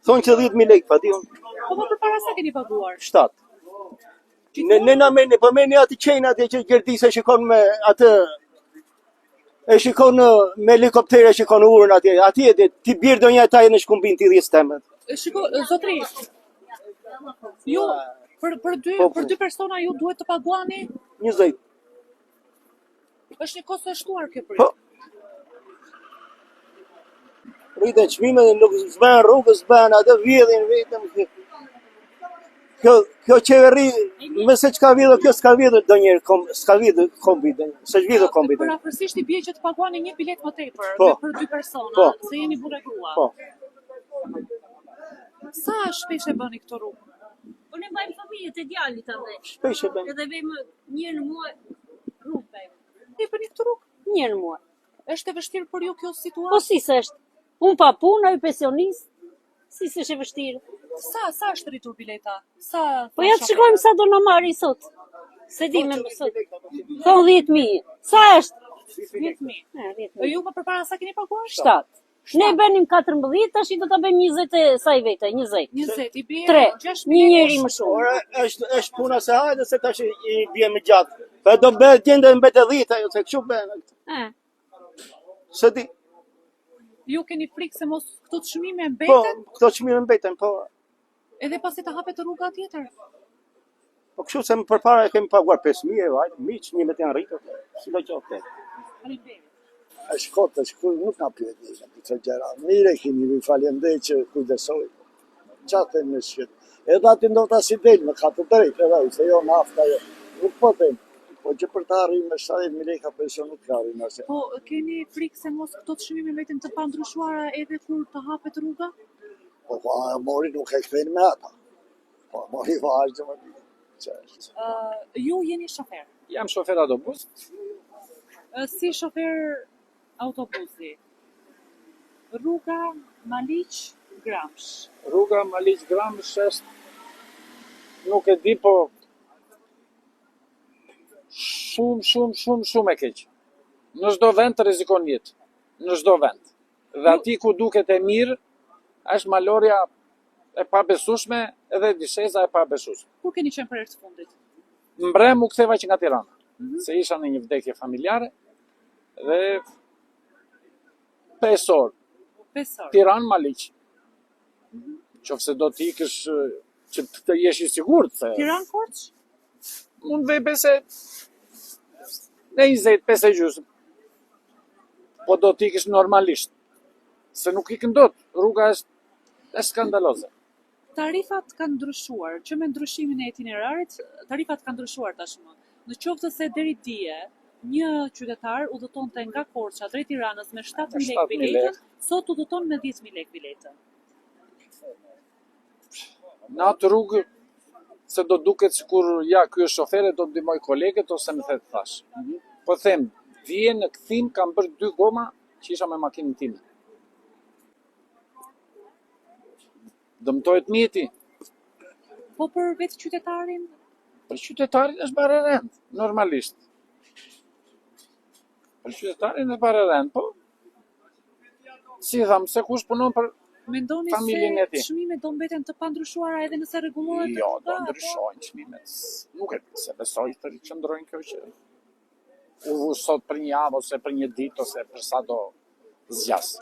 Thonë që 10.000 lekë, pa di unë. Po më përpara sa keni paguar? 7. Ne, ne na merrni, po merrni atë qenë atje që Gerdisa e shikon me atë e shikon me helikopter e shikon urën atje. Atje ti, ti bjerë do një ataj në Shkumbin ti rrjes temë. Shiko, zotri. Ju për për dy Po, për dy persona ju duhet të paguani 20. Është një kosto e shtuar kjo për ju. Po. Rriten çmimet dhe nuk s'bën rrugës, s'bën atë vjedhin vetëm. Kjo kjo qeveri, më se çka vjedhur, kjo s'ka vjedhur ndonjëherë kom, s'ka vjedhur kombi, s'është vjedhur kombi. Për afërsisht i bie që të paguani një bilet më tepër Po. me për dy persona, Po. se jeni burrë e grua. Po. Sa shpesh e bëni këtë rrugë? Po ne mbajmë fëmijët e djalit atë. Shpesh e bëjmë. Edhe vejmë një herë në muaj rrugë bëjmë. E bëni këtë rrugë? Një herë në muaj. Është e vështirë për ju kjo situatë? Po si s'është? Unë pa punë, ai pensionist. Si s'është e vështirë? Sa sa është rritur bileta? Sa Po ja të shikojmë sa do na marri sot. Se di me sot. Thon 10000. Sa është? 10000. E, E 10000. ju më përpara sa keni paguar? 7. Ne bënim 14, tash do ta bëjmë 20 e sa i vete, 20. 20 i bie 3. 6 Një njeri më shumë. Ora është është puna se hajde se tash i i bie më gjatë. Po do bëhet gjendja mbet e 10 ajo se kështu bën. E. Se di. Ju keni frikë se mos këto çmime Po, mbeten këto çmime mbeten, po. edhe pasi të hapet rruga tjetër? Po kështu se më përpara e kemi paguar 5000 e vajt, mi çmimet janë rritur, sido qoftë. Faleminderit. Është kot, është kur nuk na pyet njëri për këto gjëra. Mirë e keni, ju falenderoj që kujdesoj. Qa them në shqip? Edhe aty ndoshta si del, më ka të drejtë edhe ai, se jo nafta jo. Nuk po them. Po që për të arrijë me 70.000 lekë pension nuk ka arrijë asgjë. Po keni frikë se mos këto çmime mbeten të pandryshuara edhe kur të hapet rruga? Po po a mori nuk e kthejnë me ata. Po mori vazhdo më di. Qa është? Ë ju jeni shofer. Jam shofer autobus. Ë, Si shofer autobusi. Rruga Maliq Gramsh. Rruga Maliq Gramsh është nuk e di, po shumë, shumë, shumë, shumë e keq. Në çdo vend të rrezikon jetë, në çdo vend. Dhe aty ku duket e mirë, është malorja e pabesueshme edhe disheza e pabesueshme. Kur keni qenë për herë të fundit? Mbrëm u ktheva që nga Tirana, Mhm. se isha në një vdekje familjare dhe 5 orë, 5 orë. Tiranë Maliq. Qofse do të ikësh që të jesh i sigurt se Tiranë Korçë? mund vej bese në 20, 5 e gjysmë. Po do të ikësh normalisht, se nuk ikën dot, rruga është është skandaloze. Tarifat kanë ndryshuar, që me ndryshimin e itinerarit, tarifat kanë ndryshuar tashmë. Në qoftë se deri dje një qytetar udhëtonte nga Korça drejt Tiranës me 7000 lekë 7.000 biletën, sot udhëton me 10000 lekë biletën. Në atë rrugë se do duket sikur ja ky është shofer e do të ndihmoj kolegët ose më the të thash. Po them, dje në kthim kam bërë dy goma që isha me makinën time. Dëmtohet mjeti, Po për vetë qytetarin, për qytetarin është barë e rëndë, normalisht. Për qytetarin është barë e rëndë, po si tham, se kush punon për mendoni Familjen se e tij. çmimet do mbeten të pandryshuara edhe nëse rregullohet Jo, rruga, do apo- ndryshojnë çmimet. Nuk e di, se besoj të qëndrojnë kjo që u vu sot për një javë ose për një ditë ose për sa do zgjas.